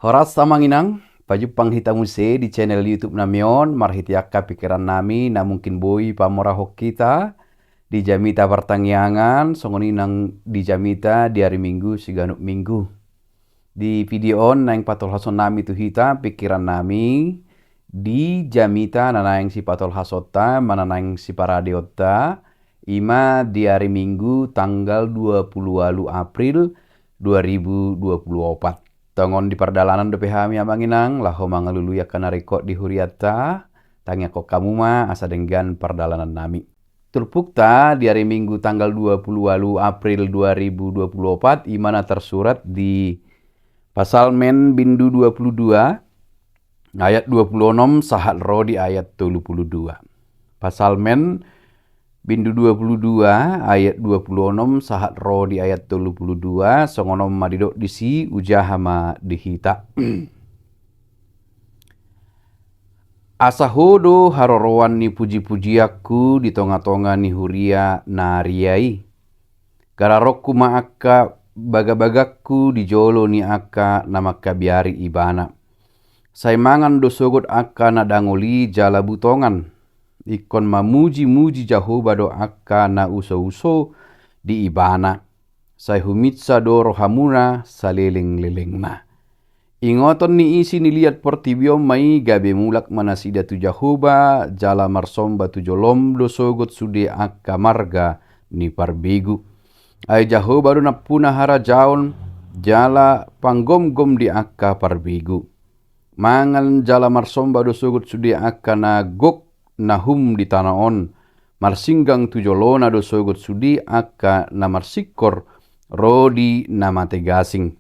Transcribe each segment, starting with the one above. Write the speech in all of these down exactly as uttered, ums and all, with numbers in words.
Horas amang inang, pajumpang hita muse di channel YouTube nami on, marhite angka pikiran nami na mungkin boi pamorahon hita di jamita partangiangan, songon i nang di jamita di ari Minggu siganup minggu. Di video on naeng patolhason nami tu hita pikiran nami di jamita na naeng sipatolhasonta, ma na naeng siparadeonta, ima di ari Minggu tanggal dua puluh ualu April dua ribu dua puluh opat. Tongon di pardalanan dope hami amang inang, laho mangalului angka na ringkot di hurianta, tangiangkon hamu ma asa denggan pardalanan nami. Turpukta di ari Minggu tanggal dua puluh ualu April dua ribu dua puluh opat, ima na tersurat di Psalmen bindu dua puluh dua, ayat dua puluh onom sahat ro di ayat tolu puluh dua. Psalmen bindu dua puluh dua, ayat dua puluh onom sahat ro di ayat tolu puluh dua, songon on ma didok disi, hujaha ma di hita. Asa Ho do haroroan ni pujipujianku di tongatonga ni huria na ria i. Gararonku ma angka bagabagangku di jolo ni angka na mangkabiari Ibana. Sai mangan do sogot angka na dangol i jala butongan. Ingkon mamujimuji Jahowa do angka na usouso di Ibana. Sai huminsa do rohamuna salelenglelengna. Ingoton ni isi ni liat portibi on ma i gabe mulak ma nasida tu Jahowa, jala marsomba tu jolom do sogot sude angka marga ni parbegu. Ai Jahowa do nampuna harajaon, jala panggomgom di angka parbegu. Mangan jala marsomba do sogot sude angka na gok na hum di tano on, marsinggang tu jolona do sogot sude angka na marsingkor ro di na mate gasing.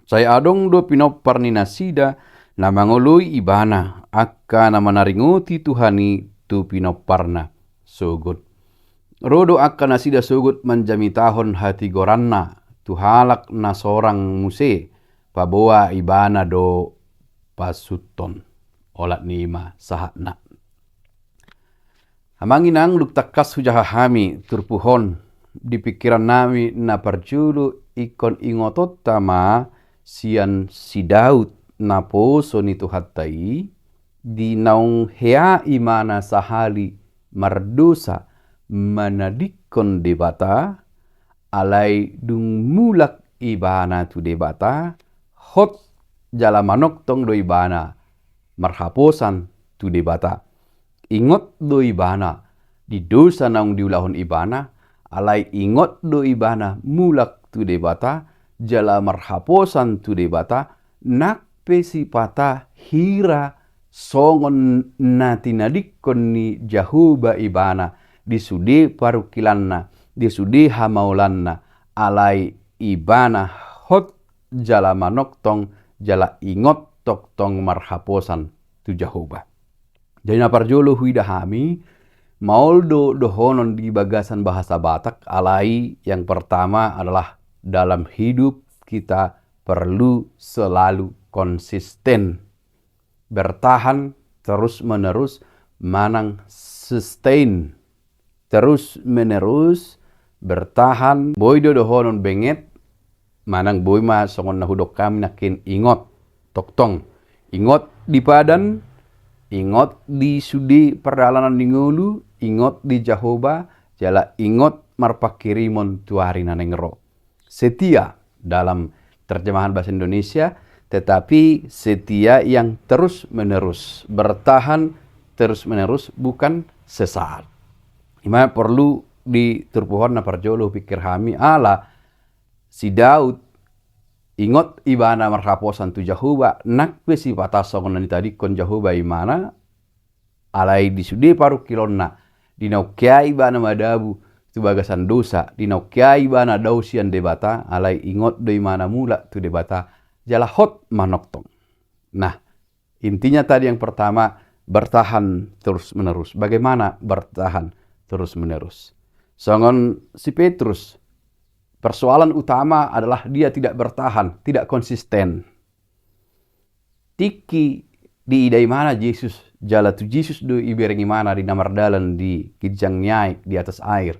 Sai adong do pinompar ni nasida na mangoloi Ibana, angka na manaringoti Tuhan i tu pinomparna sogot. Ro do angka nasida sogot manjamitahon hatigoranna tu halak na sorang muse, paboa Ibana do pasuthon. Olat ni i ma sahatna. Amang inang, dung tangkas hujaha hami turpuk on, di pikiran nami na parjolo ingkon ingotonta ma sian si Daud naposo ni Tuhanta i, di naung hea ibana sahali mardosa manadingkon Debata, alai dung mulak ibana tu Debata, hot jala manongtong do ibana marhaposan tu Debata. Ingot do ibana di dosa naung diulahon ibana, alai ingot do ibana mulak tu Debata, jala marhaposan tu Debata, nang pe sipata hira songon na tinadingkon ni Jahowa ibana di sude parungkilanna, di sude hamaolanna, alai ibana hot jala manongtong, jala ingot tongtong marhaposan tu Jahowa. Jadi na parjolo huida hami, maol do dohonon di bagasan bahasa Batak, alai yang pertama adalah dalam hidup kita perlu selalu konsisten. Bertahan terus menerus manang sustain. Terus menerus bertahan, boi do dohonon benget, manang boi ma songon na hudok hami nangkin ingot, tongtong. Ingot di padan, ingot di sude pardalanan ni ngolu, ingot di Jahowa, jala ingot marpanghirimon tu ari na naeng ro. Setia dalam terjemahan bahasa Indonesia, tetapi setia yang terus menerus, bertahan terus menerus, bukan sesaat. Ima porlu di turpuk on na parjolo pikir hami, ala si Daud ingot ibana marhaposan tu Jahowa, nang pe sipata songon na nitadingkon Jahowa ibana, alai di sude parungkilonna, di naung hea ibana madabu tu bagasan dosa, di naung hea ibana dao sian Debata, alai ingot do ibana mulak tu Debata, jala hot manongtong. Nah, intinya tadi yang pertama, bertahan terus-menerus. Bagaimana bertahan terus-menerus? Songon si Petrus, persoalan utama adalah dia tidak bertahan, tidak konsisten. Tingki diida ibana Jesus, jala tu Jesus do ibereng ibana di na mardalan di ginjang ni aek, di atas air.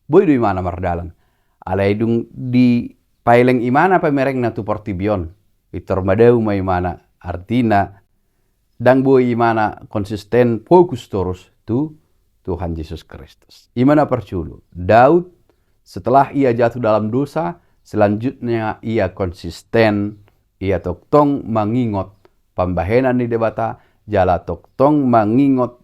Boi do ibana mardalan. Alai dung dipaeleng ibana pamerengna tu portibi on, Pintor madao ma imana, artina ndang boi imana konsisten fokus torus tu Tuhan Jesus Kristus. Ima na parjolo, Daud setelah ia jatuh dalam dosa, selanjutnya ia konsisten, ia tongtong mangingot pambahenan ni Debata, jala tongtong mangingot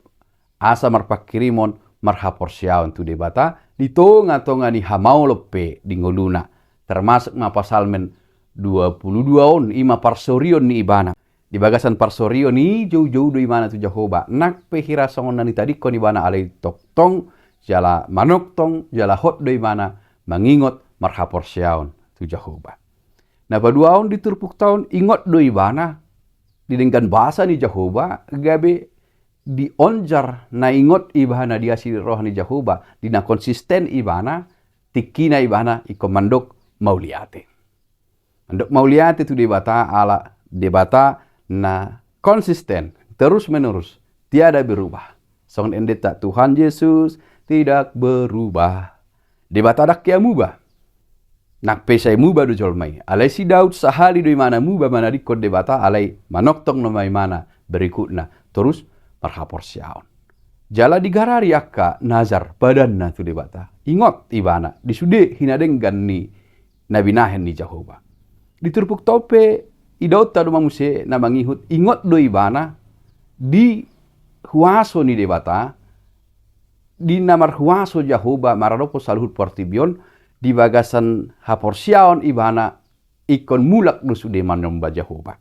asa marpangkirimon marhaporseaon tu Debata di tonga-tonga ni hamaolon pe di ngoluna. Termasuk ma Psalmen dua puluh dua on, ima parsorion ni ibana. Di bagasan parsorion i joujou do imana tu Jahowa, nang pe hira songon na nitadingkon ibana alai tongtong jala manongtong jala hot do ibana mangingot marhaporseaon tu Jahowa. Na paduahon, di turpukta on ingot do ibana di denggan basa ni Jahowa, gabe dionjar na ingot ibana di asi ni roha ni Jahowa, di na konsisten ibana, tingkina ibana ingkon mandok mauliate. Mandok mauliate tu Debata ala Debata na konsisten, terus menerus, tiada berubah. Songon endenta, Tuhan Yesus tidak berubah. Debata ndang hea muba. Nang pe sai muba do jolma i. Alai si Daud sahali do imana muba manadingkon Debata, alai manongtong nama imana berikutna, torus marhaporseaon. Jala digarari angka nazar badanna tu Debata. Ingot ibana di sude hinadenggan ni na binahen ni Jahowa. Di turpukta on pe idaonta do ma muse na mangihut, ingot do ibana di huaso ni Debata, di na marhuaso Jahowa maradophon saluhut portibi on. Di bagasan haporseaon ibana ingkon mulak do sude manomba Jahowa.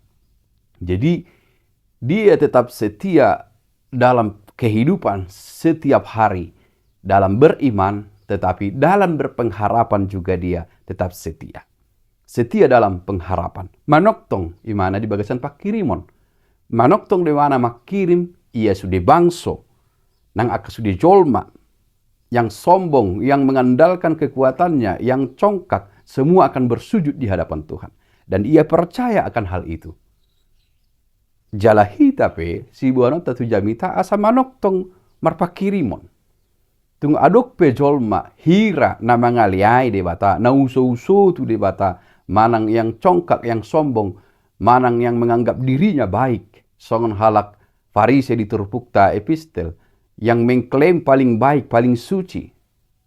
Jadi, dia tetap setia dalam kehidupan setiap hari, dalam beriman, tetapi dalam berpengharapan juga dia tetap setia. Setia dalam pengharapan. Manongtong imana di bagasan pangkirimon. Manongtong do imana mangkirim ia sude bangso, nang angka sude jolma yang sombong, yang mengandalkan kekuatannya, yang congkak, semua akan bersujud di hadapan Tuhan. Dan ia percaya akan hal itu. Jala hita pe siboanonta tu jamita asa manongtong marpangkirimon. Tung adong pe jolma hira na mangaleai Debata, na usouso tu Debata, manang yang congkak, yang sombong, manang yang menganggap dirinya baik, songon halak Farise di turpukta epistel, yang mengklaim paling baik, paling suci,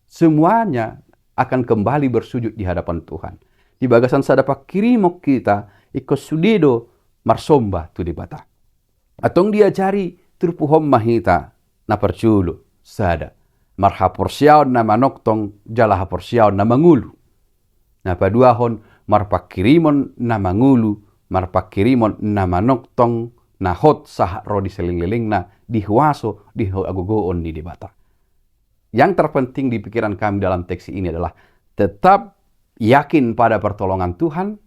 semuanya akan kembali bersujud di hadapan Tuhan. Di bagasan sada pangkirimon hita ingkon sude do marsomba tu Debata. Antong diajari turpuk on ma hita, na parjolo, sada, marhaporseaon na manongtong jala haporseaon na mangolu. Na paduahon, marpangkirimon na mangolu, marpangkirimon na manongtong, na hot sahat ro di salelenglelengna, di huaso, di hagogoon ni Debata. Yang terpenting di pikiran kami dalam teks ini adalah tetap yakin pada pertolongan Tuhan,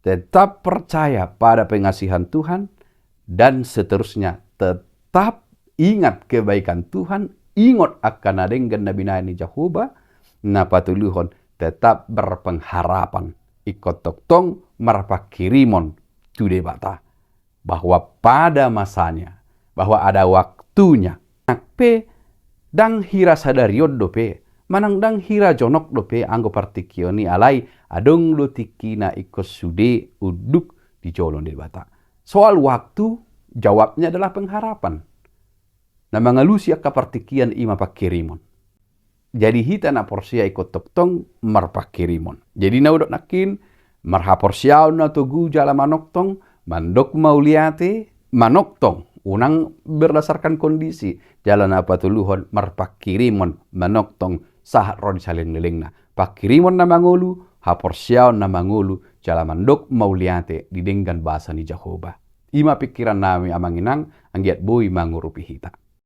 tetap percaya pada pengasihan Tuhan, dan seterusnya tetap ingat kebaikan Tuhan, ingot angka na denggan na binahen ni Jahowa. Na patoluhon, tetap berpengharapan, ingkon tongtong marpangkirimon tu Debata, bahwa pada masanya, bahwa ada waktunya. Nang pe ndang hira sadari on dope, manang ndang hira jonok dope anggo partingkian i, alai adong do tingkina ingkon sude unduk di jolo ni Debata. Soal waktu, jawabnya adalah pengharapan. Na mangalusi angka partingkian i ma pangkirimon. Jadi hita na porsea ingkon tongtong marpangkirimon. Jadi na hudok nangkin, marhaporseaon na togu jala manongtong, mandok mauliate, manongtong, unang berdasarkan kondisi, jala na patoluhon marpangkirimon, manongtong, sahat ro di salelenglelengna. Pangkirimon na mangolu, haporseaon na mangolu, jala mandok mauliate di denggan basa ni Jahowa. I ma pikiran nami amang inang, anggiat boi mangurupi hita.